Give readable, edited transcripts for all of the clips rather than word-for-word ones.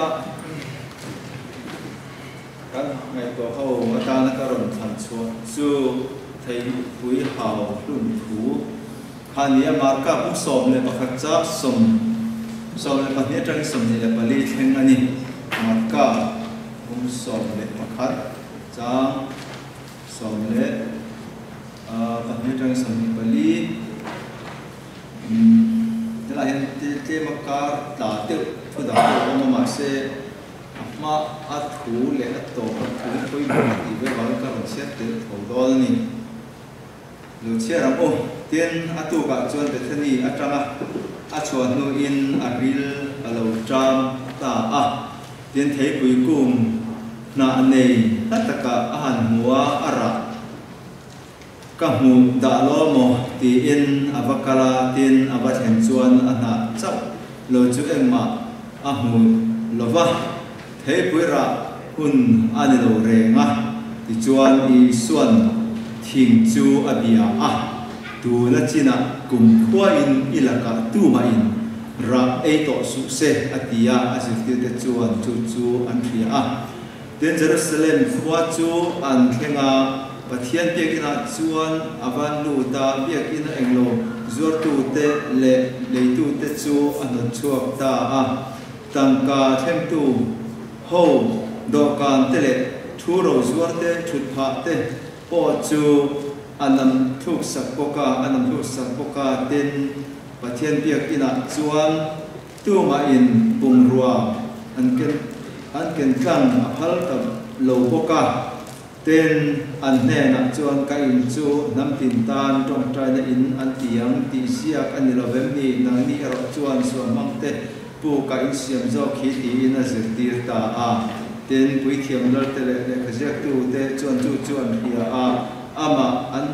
Vawiina kan ngaihtuah ho atana ka rawn thlan chhuah chu theipui hau hlun thu kha a ni a. Marka bung 11 chang 12 atangin 24 thleng a ni. Marka bung 11 chang 12 atangin 24. Helaiah hian tlema kar tla deuh thu dang pawh a awm a, mahse a hma a thu leh a tawp a thu hi pawimawh a tih ve avangin ka rawn chhiar tel tho dawn a ni. Lo chhiar ang u. Tin, a tukah chuan Bethany atanga a chhuah hnuin a ril a lo ṭam ta a. Tin, theipui kum hnah nei hla takah a han hmu a, a rah. Ka hmuh dah lo maw? tiin a va kal a, tin a va thlen chuan a hnah chauh lo chu engmah a hmu lo va, theipui rah hun a ni lo reng a, tichuan Isua'n thing chu a bia a, Tuna chinah kumkhuain i lakah tumahin rah ei tawh suh se, a ti a, a zirtirte chuan chu chu an hria a. Tin, Jerusalem khua chu an thleng a, Pathian biakinah chuan a va lut a, biakina englo zuartute leh leitute chu a hnawt chhuak ta a. Tangka thlengtu ho dawhkan te leh thu ro zuarte thut phah te pawh chu a nam thluk sak bawk a, a nam thluk sak bawk a. Tin, Pathian biakinah chuan Tumahin bungrua an ken an ken tlang a phal ta lo bawk a, ten an hnenah chuan ka in chu hnam tin tan tawngtaina in an ti ang tih ziak a ni lo vem ni, nangni erawh chuan suahmangte pu ka insiam zawk hi tiin a zirtir ta a. Tin, puithiam lalte leh lehkhaziaktute chuan chu chu an hria a, amah an.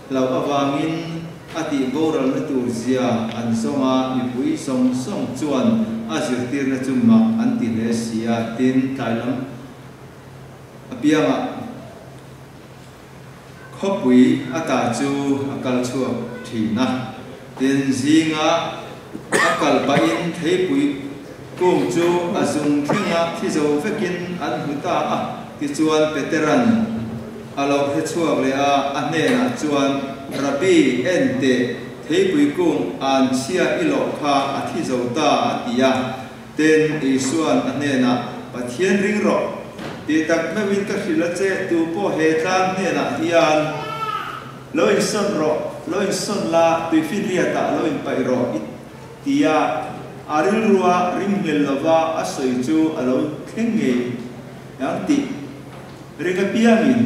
Hlauh avangin a tih boralna tur zia an zawng a, mipui zawng zawng chuan a zirtirna chu mak an ti hle si a, tin, tlai lam apiangah khawpui ata chu a kal chhuak thin a, tin, zinga a kal pahin theipui kung chu a zung thleng a, thi zo vekin an hmu ta a, tichuan Petera'n A lo hre chhuak leh a, a hnenah chuan, Rabbi, en teh, theipui kung an chhia i loh kha a thi zo ta, a ti a. Tin, Isua'n a hnenah, Pathian ring rawh, ti tak meuhin ka hrilh a che, tu pawh he tlang hnenah hian lo insawn rawh, lo insawn la, tuifinriatah lo inpaih rawh, i ti a. A rilrua ringhlel lova a sawi chu a lo thleng ngei ang tih. Ring apiangin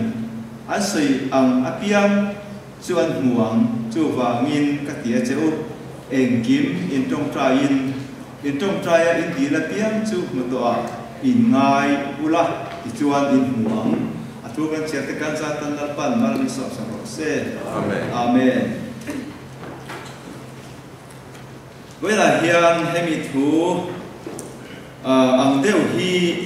an sawi ang apiang chu an hmu ang, chuvangin ka ti a che u, engkim in tawngtaiin in tawngtaia in dil apiang chu hmu tawh ah in ngai ula tichuan in hmu ang. A thu kan chhiar te kan zatan Lalpan mal min sawm sak rawh se. Amen. Amen. Vawiinah hian hemi thu ang deuh hi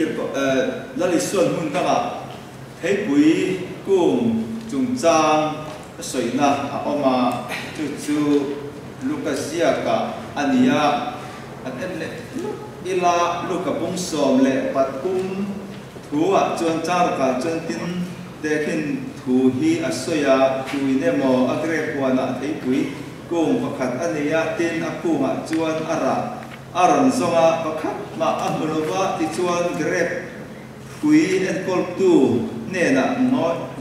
Lal Isuan hmun dangah theipui kung chungchang a sawina a awm a, chu chu Luka ziakah a ni a, an en leh luk ila Luka bung 13 thu-ah chuan Charukah chuan tin tehkhin thu hi a sawi a, tuin emaw a grep huanah theipui Kung pakhat a nei a, tin a kungah chuan a rah a rawn zawng a, pakhat mah a hmu lo va, tichuan grep hrui enkawltu hnenah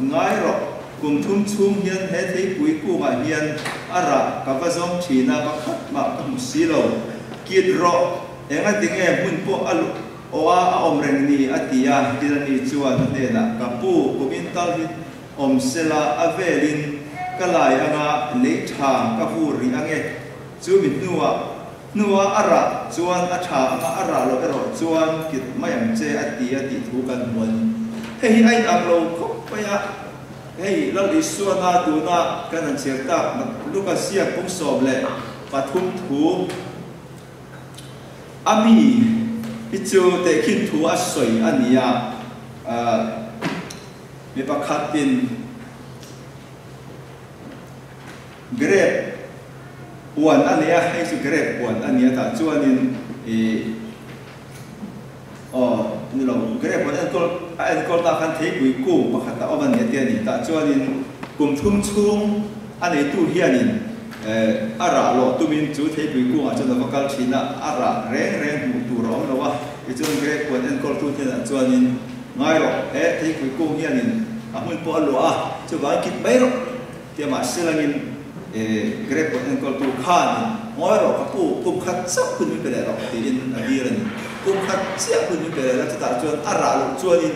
ngai rawh, kum thum chhung hian he theipui kungah hian a rah ka va zawng thin a, pakhat mah ka hmu si lo, kit rawh, engatinge hmun pawh a luh awh a a awm reng ni a ti a, tin ani chuan a hnenah ka pu, kumin tal hi Awm sela a velin ka lai anga lei tha ka vur rih ange. Chu mi hnuah hnua a rah chuan a tha anga a rah loh erawh chuan kit mai ang che a ti a tih thu kan hmu a ni. Hei hi a inang lo khawp mai a, hei Lal Isuana tuna kan han chhiar tak Luka ziak bung 13 thu a mi hi chu tehkhin thu a sawi a ni a. Mi pakhatin grape huan a nei a, hei chu grape huan a ni a tah chuanin ih Aw, ni lo, Grape huan enkawl a enkawl ta khan theipui kung pakhat a awm a ni a ti a ni. Tah chuanin kum thum chhung a neitu hianin a rah lawh tumin chu theipui kungah chuan a va kal thin a, a rah reng reng hmuh tur a awm lo a. Tichuan Grape huan enkawltu hnenah chuanin, Ngai rawh, he theipui kung hianin a hmun pawh a luah a, chuvangin kit mai rawh. Tia mahse langin Grape huan enkawltu khanin, Ngawi rawh ka pu, kum khat chauh hun min pe leh rawh, tiin a dir a ni. Kum khat chiah hun min pe leh la, chutah chuan a rah loh chuanin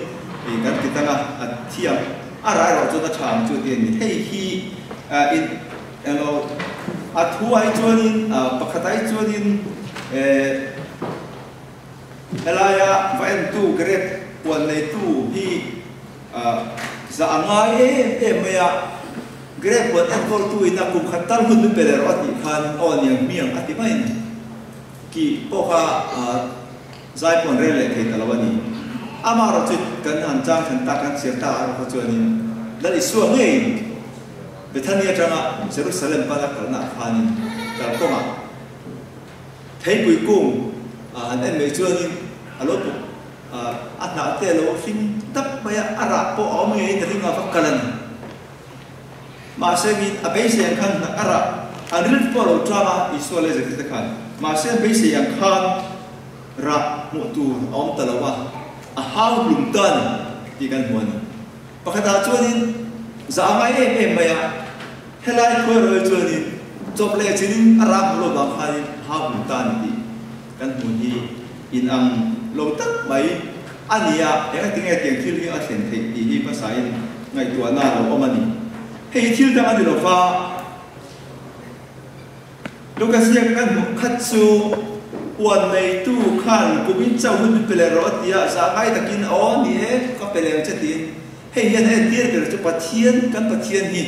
kan ti tang a, a thiam, a rah erawh chuan a tha ang chu ti a ni. Hei hi in elo a thu ai chuanin, pakhat ai chuanin helaia va entu Grape huan neitu hi Zah a ngai em em mai a, Grape huan enkawltu in a kum khat tal hun min pe leh rawh a tih khan aw niang hmiang a ti mai a ni. Kih pawh kha zai pawh an rel leh thei ta lo a ni. Amaherawh chu kan han chang thlen tak kan chhiar tak erawh kha chuanin Lal Isua ngeiin Bethany atanga Jerusalem pana kalna ah khanin kalkawngah Theipui kung han en mai chuanin a lo puk a hnah te a lo hring tak mai a, a rah pawh a awm ngeiin a ring a va kal a ni. Mahse min a beisei ang khan a rah an rilru pawh a lo tang a, Isua leh Zirtirte khan. Mahse an beisei ang khan rah hmuh tur a awm ta lo a, a hau hlum ta a ni tih kan hmu a ni. Pakhatah chuanin zah a ngai em em mai a, helai khuairawi chuanin chawp leh chinin a ram lo vang khanin hau hmu ta ni tih kan hmu hi inang lo tak mai a ni a, engati nge tiang thil hi a thlen theih tih hi hmasain ngaihtuahna a lo awm a ni. Hei hi thil dang a ni lo va, Lucas hian kan hmuh khat chu huan neitu khan kumin chauh hun min pe leh rawh a ti a, zah ngai takin aw ni e ka pe leh ang che tiin hei hian a entir ber chu Pathian kan Pathian hi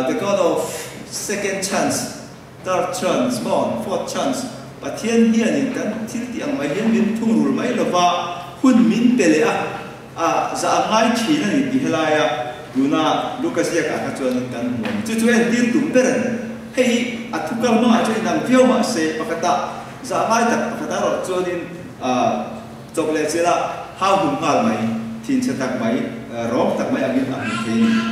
the God of second chance, third chance maw fourth chance Pathian hianin kan thil tih ang mai hian min thungrul mai lova hun min pe leh a a zah ngai thin a ni tih helaia tuna Lucas ziakah kha chuan kan hmu a ni. Chu chu entir tum ber a ni. Hei hi a thu kal hmangah chuan inang viau mah se pakhatah zah ngai tak pakhatah erawh chuanin chawp leh chilh a hau hum nghal mai, thinchhe tak mai, rawng tak mai angin a hmu thei a ni.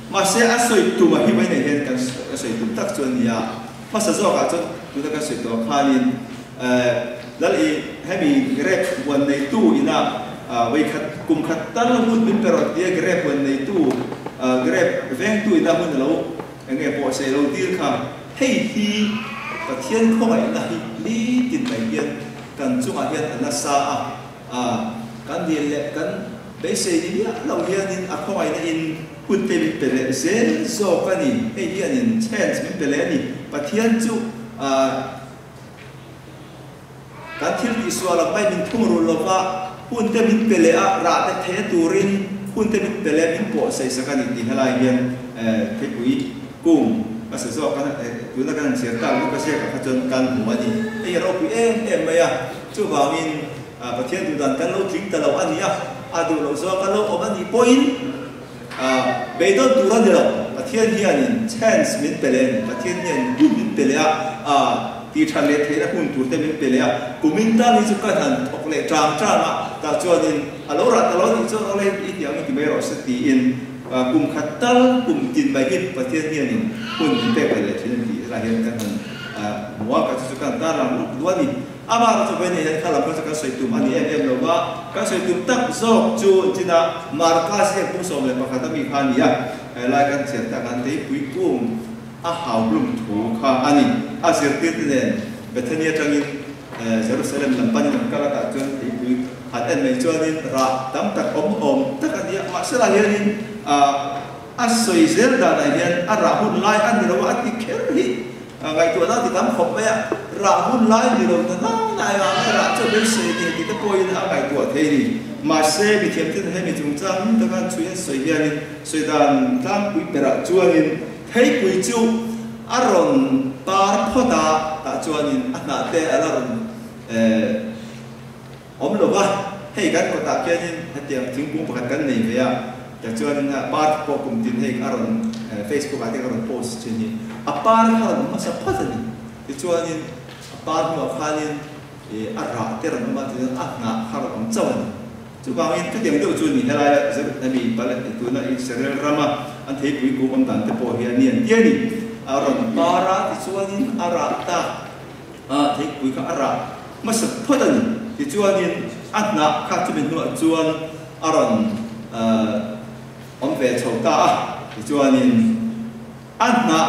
Mahse a sawi tum a hi mai nei hian kan sawi tum tak chu a ni a. Hmasa zawkah chuan tuna kan sawi tawh khanin Lal i hemi grape huan neitu ina vawikhat kum khat tal hun min pe rawh tia grape huan neitu grape vengtu ina hun alo enge pawh sei lo tir kha hei hi Pathian khawngaihna hi nitin mai hian kan chungah hian a nasa a kan dil leh kan beisei ni miah lo hianin a khawngaihna in Hun te min pe leh zel zawk a ni. Hei hianin chance min pe leh a ni. Pathian chu kan thil tihsual ang mai min thungrul lova, hun te min pe leh a, rah te theih turin hun te min pe leh min pawh saihsak a ni tih helai hian theipui kung ka sa zawk a, tuna kan han chhiar tak Luka ziakah kha chuan kan hmu a ni. Hei a ropui em em mai a, chuvangin Pathian duhdan kan lo tling ta lo a ni a, a duh loh zawng kan lo awm a nih pawhin, Beidawn tur a ni lo. Pathian hianin chance min pe leh a ni. Pathian hian hun min pe leh a, tih that leh theihna hun tur te min pe leh a. Kumin tan hi chu ka han thawk leh tang tang a, tah chuanin a lo rah ta lo nih chuan awle i ti ang i ti mai rawh se tiin kum khat tal kum tin mai hi Pathian hianin hun min pek leh leh thin a ni tih helai hian kan han hmu a, ka chu chu ka han tarlang luk duh a ni. Amah chu vawiin hian kha lam kha chu kan sawi tum a ni em em lo va, kan sawi tum tak zawk chu China Marka ziak 11 a mi kha a ni a, helai kan chhiar tak an teipui kung a hau hlum thu kha a ni. A zirtirte nen Bethany atangin Jerusalem lam panin an kal a, tah chuan teipui han en mai chuanin rah tam tak awm awm tak a ni a, mahse lah hianin a sawi zel danah hian a rah hun lai a ni lo a, a ti kher hi. Ngaihtuahna ti tam khawp mai a, rah hun lai ni lo ta na na eng ah nge rah chu a beisei ni tih te pawhin a ngaihtuah thei ni. Mahse, mithiam ten hemi chungchang taka an chhui an sawi hianin sawi dan tlangpui berah chuanin theipui chu a rawn par phawt a, tah chuanin a hnah te a la rawn awm lo va, hei kan kawtah khianin hetiang thingkung pakhat kan nei ve a, tichuanin a par pawh kum tin hei a rawn Facebook ah te ka rawn post thin hi, a par kha rawn hmasa phawt a ni, tichuanin a par hnuah khanin A rah te rawn awm a, tichuan a hnah kha rawn awm chauh a ni. Chuvangin chutiang deuh chu ni helaia Jerusalem Palestine tuna Israel rama an theipui kung awm dan te pawh hi a ni an ti a ni. A rawn par a, tichuanin a rah ta a, theipui kha a rah hmasa phawt a ni. Tichuanin a hnah kha chumi hnuah chuan a rawn awm ve chho ta a, tichuanin A hnah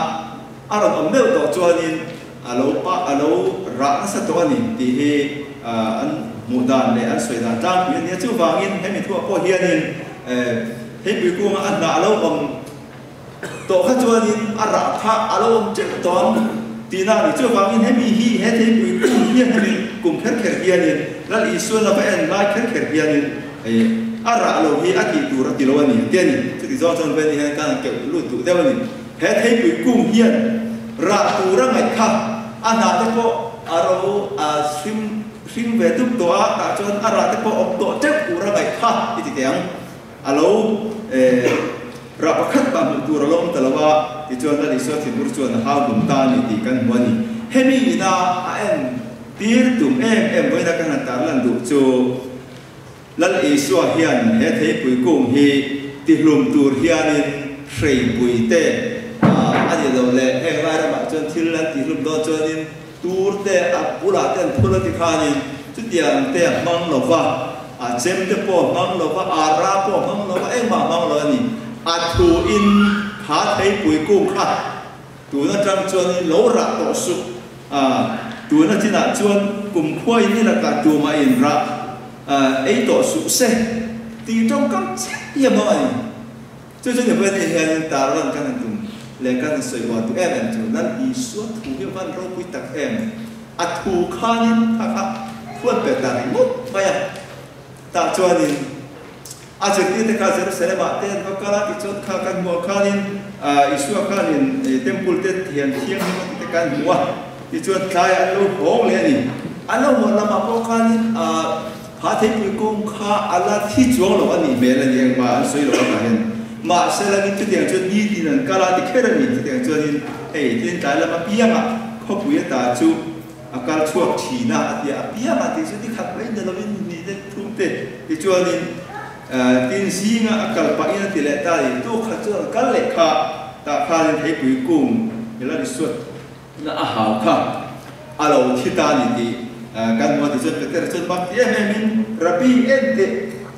a rawn awm meuh tawh chuanin a lo pa a lo rah nasa tawh a ni tih hi an hmuh dan leh an sawi dan tlangpui a nia. Chuvangin hemi thuah pawh hianin theipui kunga a hnah a lo awm tawh kha chuanin a rah kha a lo awm teuh tawh ang tihna a ni. Chuvangin hemi hi he theipui kung hian hemi kum kher kher hianin Lal Isuan a va en lai kher kher hianin A rah lo hi a tih tur a ti lo a ni ti a ni. Chuti zawng chuan Veni hian kan keuh lut duh deuh a ni. He theipui kung hian rah tur a ngaih kha a hnah te pawh a ro a hrim hring ve dup tawh a, tah chuan a rah te pawh awm tawh teuh tur a ngaih kha i ti teh ang. A lo rah pakhat mah hmuh tur a lo awm ta lo a, tichuan Lal Isua thinur chuan a hau hlum ta a ni tih kan hmu a ni. Hemi ina a en tir tum em em vawiina kan han tarlan duh chu, Lal Isua hian he theipui kung hi tihlum tur hianin hreipui te a ni lo leh heng lai ramah chuan thil an tihlum dawn chuanin tur te a bulah te an phur a ti khanin chutiang te a hmang lo va, a chem te pawh a hmang lo va, a ra pawh a hmang lo va, engmah a hmang lo a ni. A thuin kha theipui kung kha Tun atang chuan in lo rah tawh suh a, tun a chinah chuan kumkhua in i lakah tumah in rah ei tawh suh se tih tawngkam chiah hi a hmang a ni. Chu chu ni pawhin hei hianin tarlan kan han tum leh kan han sawi uar duh em em chu Lal Isua thu hi a van ropui tak em? A thu khanin kha kha thuan pe ta ringawt mai a, tah chuanin A zirtirte kha Jerusalem-ah te an va kal a, tichuan kha kan hmuh ang khanin Isua khanin temple te thian thianghlim a tihte kha an hmu a, tichuan tlaiah an lo hawng leh a ni. An lo hawn lamah pawh khanin kha theipui kawng kha a la thi chuang lo a nih hmel a ni, engmah an sawi lo avang hian. Mahse langin chutiang chuan nitin an kal a ti kher a ni, chutiang chuanin hei tin tlai lam apiangah khawpui ata chu A kal chhuak thin a, a ti a, a piang a tih chu ni khat mai ni lovin ni te thum te tichuanin tin zinga a kal pahin a ti leh ta a ni. Tu khat chuan a kal leh kha tah khanin theipui kung ila ni suat na a hau kha a lo thi ta a ni tih kan hmu a ti chuan Petera chuan mak ti em em in Rabbi en teh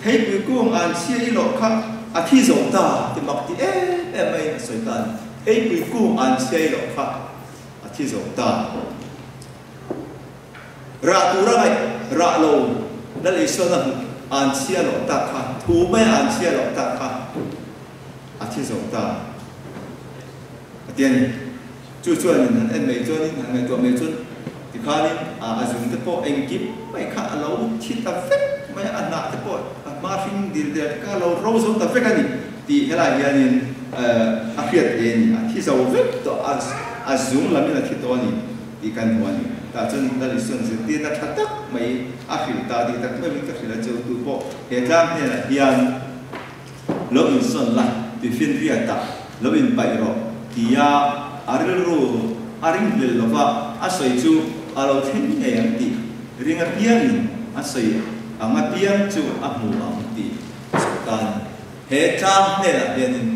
theipui kung an chhia i lawh kha a thi zo ta ti mak ti em em maiin a sawi ta a ni. Theipui kung an chhia i lawh kha A thi zo ta. Rah tur a ngaih rah lo Lal Isuan a hmuh an chhia loh tak kha, thu mai an chhia loh tak kha a thi zo ta a ti a ni. Chu chuanin han en mai chuanin han ngaihtuah mai chuan tikhanin a zung te pawh engkim mai kha a lo thi ta vek mai a, a hnah te pawh a hma hring dil der te kha a lo ro zo ta vek a ni. Tih helai hianin a hriat thei a ni, a thi zo vek tawh a, a zung lamin a thi tawh a ni tih kan hmu a ni. Tah chuan Lal Isuan zirtirna tha tak mai a hrilh ta tih tak meuhin ka hrilh a, chu tu pawh he tlang hnenah hian lo insawn la, tifinriatah lo inpaih rawh tia a rilru a ringhlel lova a sawi chu a lo thleng ngei ang tih ring apiangin a sawi ang apiang chu a hmu ang tih sawi ta a ni. He tlang hnenah hianin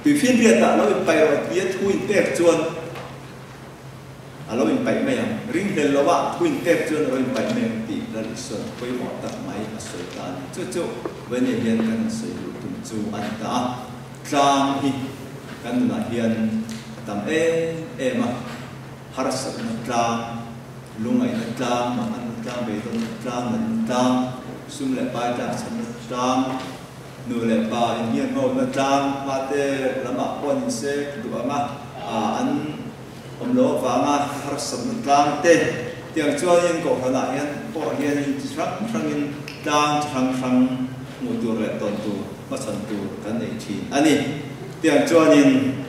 tuifinriatah lo inpaih rawh tia thu inpek chuan a lo inpaih mai ang. Ringhlel lovah thu inpek chuan a lo inpaih mai ang tih Lal Isuan pawimawh tak mai a sawi ta a ni. Chu chu Vawini hian kan han sawi duh tum chu a ni ta a. Tlang hi kan nunah hian a tam em em a, harsatna tlang, lungaihna tlang, manganna tlang, beidawnna tlang, natna tlang, sum leh pai tlakchhamna tlang, Nu leh pa inhian hmawlna tlang hma te lamah pawh an insek duh ang a, an awm loh avanga harsatna tlang te tiang chuanin kohhranah hian pawh hianin chi hrang hrangin tlang chi hrang hrang hmuh tur leh tawn tur hmachhawn tur kan nei thin a ni. Tiang chuanin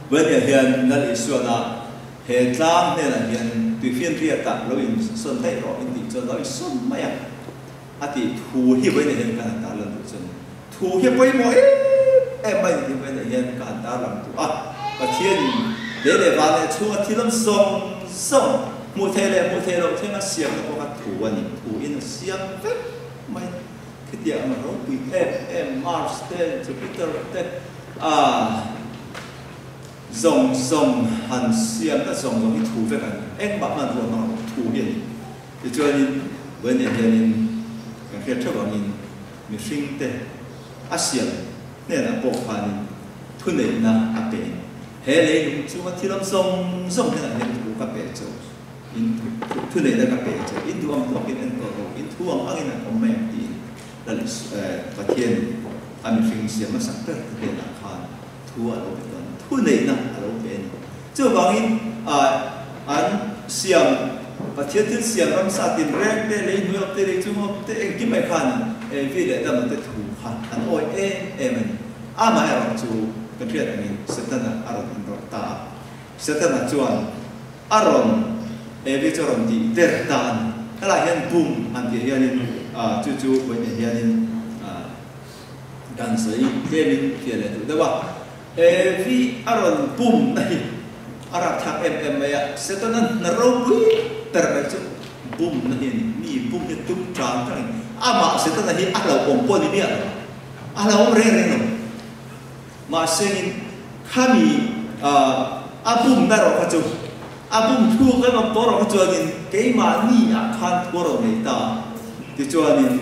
Vania hian Lal Isuana he tlang hnenah hian tuifinriatah lo insawn daih rawh intih chuan lo insawn mai a. A tih thu hi vawiinah hian ka han tarlan duh chu a ni. Thu hi a pawimawh em em mai tih vawiinah hian ka han tarlang duh a. Pathianin lei leh van leh chhunga thil awm zawng zawng Hmuh theih leh hmuh theih loh thlenga siamna pawh kha thu a ni. Thu in a siam vek mai. Khitiang ang ropui em em Mars te, Jupiter te ah zawng zawng han siamna zawng zawng hi thu vek a ni. Engmah hmanrua hmang lo thu hi a ni. Tichuanin Buaineh hianin kan hriat theuh angin mihring te a siam hnenah pawh khanin thuneihna a pe. He leilung chunga thil awm zawng zawng hnenah hian thu ka pe chu in thuneihna ka pe chu in duh ang tawkin enkawl rawh, in thu ang angin an awm mai ang tiin Lal Pathian a mihring siam hmasak ber te hnenah khan thu a lo pe tawn, thuneihna a lo pe a ni. Chuvangin an siam Pathian thil siam ramsa tinreng te, lei hnuai awm te, lei chung awm te engkim mai khan Evi leh Adama te thu kha an awih em em a ni. Amaherawhchu kan hriat angin Setana a rawn inrawlh ta a. Setana chuan a rawn Evi chu a rawn tih der ta a ni. Helaiah hian bum han tih hianin chu chu vawiinah hianin kan sawi tlemin fiah leh duh deuh a. Evi a rawn bum na hi a rapthlak em em mai a, Setana hna ropui ber mai chu bum na hi a ni. Mi bum hi tum tang tangin amah Setana hi a hlauhawm pawh a ni miah lo a. A hlauhawm reng reng lo. Mahsengin khami a bumna erawh kha chu, a bum thuk em awm tawh erawh kha chuanin keimahni ah khan thu a rawn nei ta. Tichuanin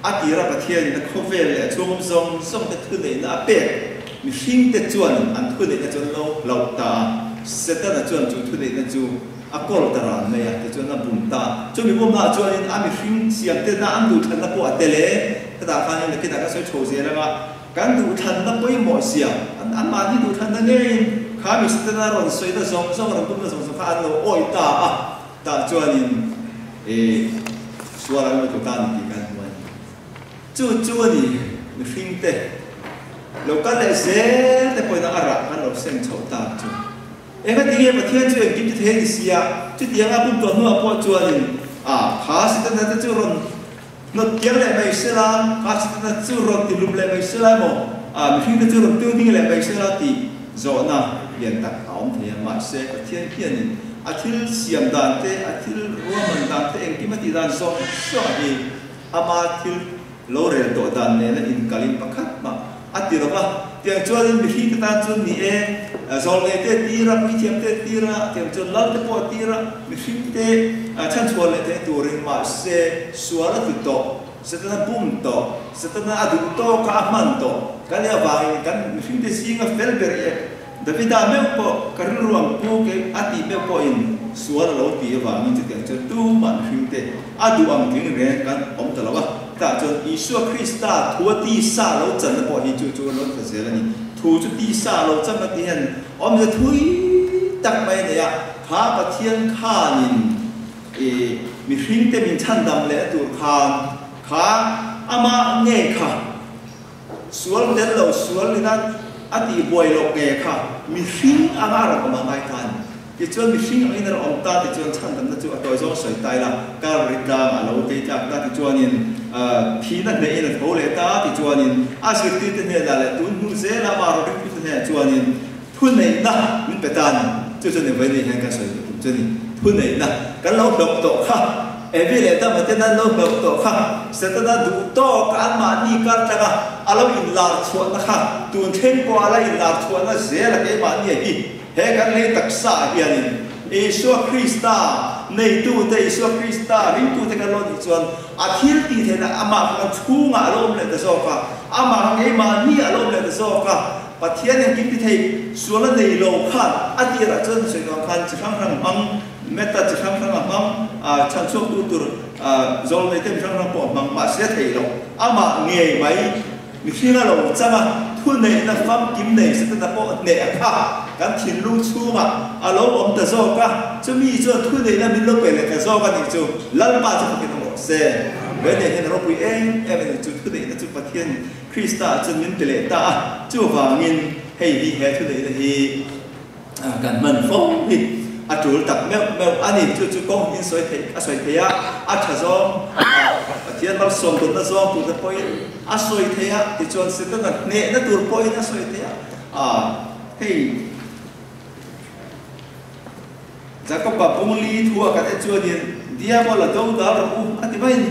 a tira Pathianin a khawvel leh a chhungawm zawng zawng te thuneihna a pek mihringte chuanin an thuneihna chu an lo hlauh ta a. Setana chuan chu thuneihna chu a kawl ta ran mai a, tichuan a bum ta. Chumi bumnaah chuanin a mihring siamtena an duhthlanna pawh a tel e. Hetah khanin nakinah kan sawi chho zel ang a, kan duhthlanna pawimawh zia, an mahni duhthlanna ngeiin kha mi Setana rawn sawina zawng zawng, rawn bumna zawng zawng kha an lo awih ta a, tah chuanin e sual an lo tlu ta a ni tih kan hmu a ni. Chu chu a ni mihringte lo kal leh zel te pawhin a rah kan lo seng chhoh tak chu. Engati nge Pathian chu engkim ti thei a ni sia? Chutianga bum tawh hnuah pawh chuanin a kha Setana te chu rawn hnawt kiang leh mai sela, kha Setana chu rawn ti lum leh mai sela emaw, a mihring te chu rawn tung ding leh mai sela tih zawhna lian tak a awm thei a. Mahse, Pathian hianin a thil siam dan te, a thil ruahman dan te, engkim a tih dan zawng zawng hi ama thil lo rel tawh dan nena inkalin pakhat mah a ti lo va. Tiang chuanin mihring te tan chuan ni e, zawlnei te tir a, puithiam te tir a, tiang chuan lal te pawh a tir a, mihring te chhanchhuah leh theih turin mahse sual a ti tawh, Setana bum tawh, Setana a duh tawk a, a hman tawh kan nih avangin kan mihring te zinga fel ber e. Davida meuh pawh ka rilru ang pu ke a tih meuh pawhin sual a lo ti avangin chutiang chuan tumah mihring te a duh ang tling reng kan awm ta lo a. Tah chuan Isua Krista thu a tisa lo channa pawh hi chu chu a lo tha zel a ni. Thu chu tisa lo chan a ti hian awmze thui tak mai a nei a, kha Pathian khanin i mihring te min chhandam leh a tur khan kha amah nge kha Sual tel lo sual ina a tih buai loh nge kha mihring anga a rawn awm a ngai ta a ni. Tichuan mihring angin a rawn awm ta tichuan chhandamna chu a tawi zawng sawi ta ila, Kalvari tlangah a lo tei tlak ta tichuanin thihna hnehin a tho leh ta tichuanin a zirtirte hnenah leh tun hnu zela amah rawn ringtute hnenah chuanin thuneihna min pe ta a ni. Chu chuan eng vawiin hian kan sawi duh tum chu a ni. Thuneihna kan lo hlawk tawh kha. Evi leh Adama ten an lo hlauh tawh kha Setana duh tawk a anmahni kar tlang a, a lo inlar chhuahna kha tun thleng pawh a la inlar chhuahna zel a keimahni a hi. He kan lei taksa ah hianin Isua Krista neitute, Isua Krista ringtute kan lo nih chuan a thil tih theihna amah kha kan chhungah a lo awm leh ta zawk a, amah kha keimahni a lo awm leh ta zawk a. Pathian engkim ti thei sual a nei lo khan a tirah chuan sawi vang khan chi hrang hrang hmang Method chi hrang hrang a hmang, chhan chhuaktu tur zawlnei te mi hrang hrang pawh a hmang, mahse a theih loh. Amah ngei mai mihring a lo chang a, thuneihna famkim nei Setana pawh hneh a kha kan thinlung chhungah a lo awm ta zawk a, chumi chuan thuneihna min lo pe leh ta zawk a nih chu Lalpa chu fakin awm rawh se. Vei nei hian a ropui em em a nih chu, thuneihna chu Pathian Krista ah chuan min pe leh ta a, chuvangin hei hi he thuneihna hi Kan hman fo hi a tul tak meuh meuh a ni. Chu chu kawng in sawi theih a sawi thei a, a tha zawng Pathian malsawm dunna zawng tur te pawhin a sawi thei a, tichuan Setana hnehna tur pawhin a sawi thei a, hei. Jakoba bung li thu a kan en chuanin Diabola do dal rawh u a ti mai a ni.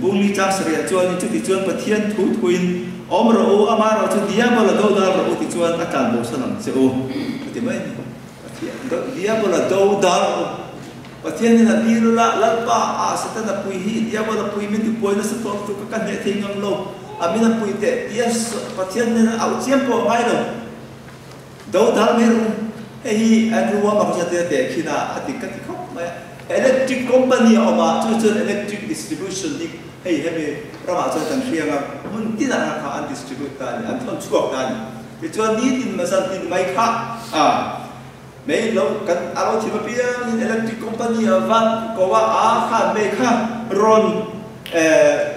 Bung li chang sarih ah chuanin chuti chuan Pathian thu thuin awm rawh u, amaherawh chu Diabola do dal rawh u ti chuan a tlan bosan ang che u a ti mai a ni. Pathian Diabola do dal rawh u. Pathianin a dil ula, Lalpa ah Setana pui hi Diabola pui min tipuai nasa tawh lutuk a ka hneh thei ngam lo, a min a pui teh tia Pathian nen a auh chiam pawh a ngai lo. Do dal mai rawh u. Hei hi Andrew Wommack chuan tia teh khin a, a ti ka ti khawp mai a. Electric company a awm a, chu chuan electric distribution hi hei hemi ramah chuan kan hriang a, hmun tinah kha kha an distribute ta a ni, an thawn chhuak ta a ni. Tichuan nitin zan tin mai kha a mei lo kan a lo thim apiangin electric company a van ko a, a khan mei kha rawn eh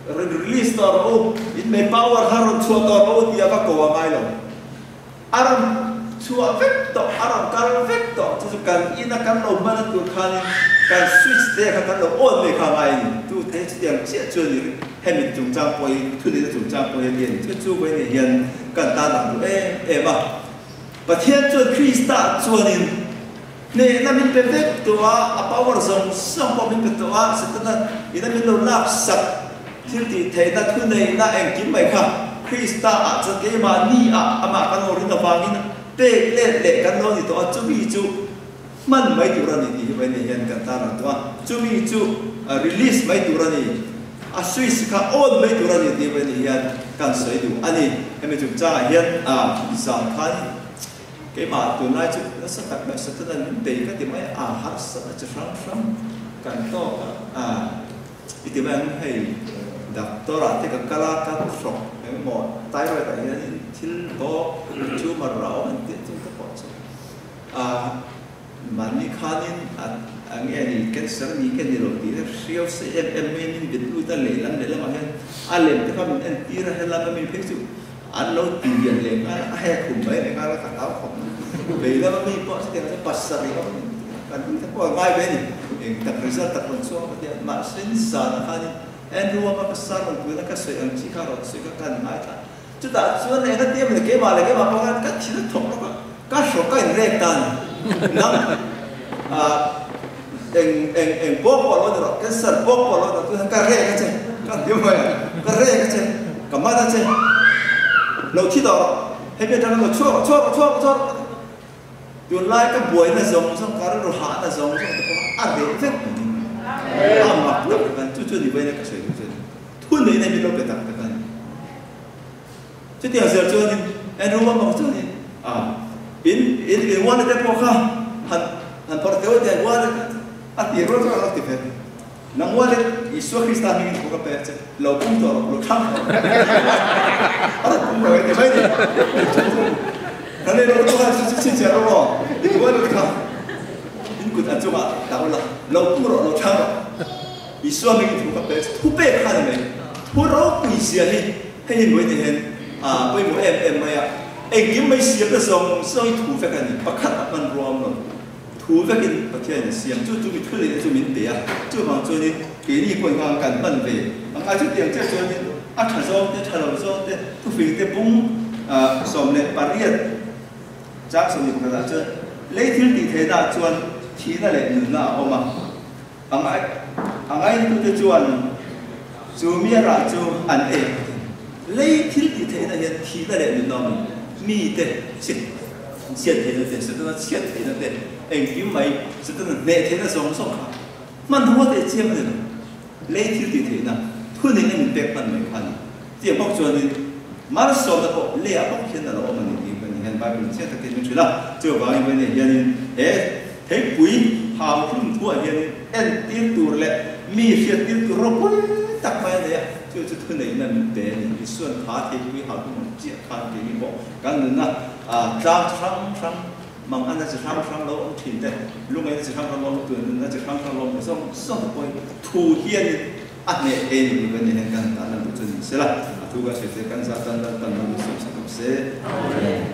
Rawn release tawh rawh u, in mei power kha rawn chhuah tawh rawh u tih a va ko a ngai lo. A rawn chhuah vek tawh, a rawn kal vek tawh, chu chu kan ina kan lo hman a tur khanin kan switch te kha kan lo on mai kha a ngai a ni. Tu te chutiang chiah chuan i hemi chungchang pawh hi, thunei na chungchang pawh hi a ti a ni. Chu chu vawiin hian kan tan ang duh em em a. Pathian chuan Krista chuanin Hnehna min pe vek tawh a, a power zawng zawng pawh min pe tawh a, Setana ina min lo laksak thil tih theihna thuneihna engkim mai kha Krista ah chuan keimahni ah amah kan lo rin avangin pek let leh kan lo ni tawh a, chumi chu hman mai tur a ni tih hi vawiin hian kan tan ang tawh a, chumi chu release mai tur a ni, a switch kha on mai tur a ni tih vawiin hian kan sawi duh a ni. Hemi chungchangah hian zan khan. Keimah tunlai chu nasa tak mai Satana min bei ka ti mai a, harsatna chi hrang hrang kan tawk a, i ti mai ang hei doctor ah te ka kal a, ka hrawk engemaw thyroid ah hianin thil bawk tumor a awm an tih chu ka pawh chu a mahni khanin a nge ni cancer a ni nge ni lo tih te hriau se em em mai min bet lut a lehlam lehlamah hian a lem te kha min entir a helam ami phei chu An lo ti lian leh nghal a, a he khum mai leh nghal a, ka hlau khawp mai. Vei lama mi pawh chutiang chuan pasarih awm kan ui te pawh a ngai ve a ni. Eng tak result tak rawn chhuak a tia, mahse nizanah khanin Andrew Wong-a ka sermon tuina ka sawi ang chi kha rawn sawi kha ka han ngaithla. Chutah chuan eng a ti em le, keimah leh keimah pawh khan ka thil a thawk lawk a, ka hrawk ka inrek ta a ni. Nang eng eng eng pawh pawh lo ni rawh, cancer pawh pawh lo ni rawh, tunah ka rek a che, ka hlim mai a, ka rek a che, ka man a che, lo thi tawh rawh, hemi atanga lo chhuak rawh, chhuak rawh, chhuak rawh, chhuak rawh, tunlai ka buaina zawng zawng, ka rilru hahna zawng zawng te pawh a reh vek mai ni, a mak tak tak a ni, chu chu ni vawiin a ka sawi duh chu a ni, thu neihna hi lo pe tak tak a ni. Chutiang zel chuanin Andrew Wang bawk chuanin a in in in wallet te pawh kha han han phawrh teuh teh wallet kha a ti rual chuan a lo ti ve. Nang wallet Isua Krista hmingin thu ka pek che lo pum tawh rawh lo thlang tawh rawh a rawn pum lo e ti mai ni. Kan ei lo chu kha chu chhinchhiah rawh aw in wallet kha in kut a chungah dah ula lo pum rawh lo thlang rawh Isua hmingin thu ka pek che thu pek kha ni mai thu ropui zia hi Hei hi nuai te hian a pawimawh em em mai a, engkim mai siamna zawng zawng hi thu vek a ni, pakhat a hman ruam lo, thu vekin Pathianin a siam, chu chu mi thu neihna chu min pe a, chuvang chuanin keini pawhin khan kan hman ve a ngai, chutiang chiah chuanin a tha zawng te, tha lo zawng te, thufing te bung 18 chang 21 ah chuan lei thil tih theihna ah chuan thihna leh nunna a awm a. A ngai a ngainatute chuan chu mi a rah chu an ei ang a ti. Lei thil tih theihna hian thihna leh nunna awm in mite chhiat chhiat theihna te, Setana chhiat theihna te, engkim mai Setana hneh theihna zawng zawng kha hmanrua teh chiang a ni lo. Lei thil tih theihna thuneihna min pek hman mai kha a ni. Tiang bawk chuanin malsawmna pawh leiah bawk hian a lo awm a ni tih kan hian Bible chiang takin min hrilh a. Chuvangin vawiin hianin he Theipui hau hlum thuah hianin entir tur leh mi hriattir tur ropui tak mai a nei a, chu chu thuneihna min pe a ni. Isuan kha theipui hau hlum ang chiah khan keini pawh kan nunna tlang chi hrang hrang, manganna chi hrang hrang lo awm thin te, lungaihna chi hrang hrang lo awm tur, nunna chi hrang hrang lo awm te zawng zawng te pawhin thu hianin a hneh thei a ni tih kan hian kan tan a duh chu ni sela, a thu kan hriat te kan zah tan Lalpan lo duhsawm sak ang se. Amen.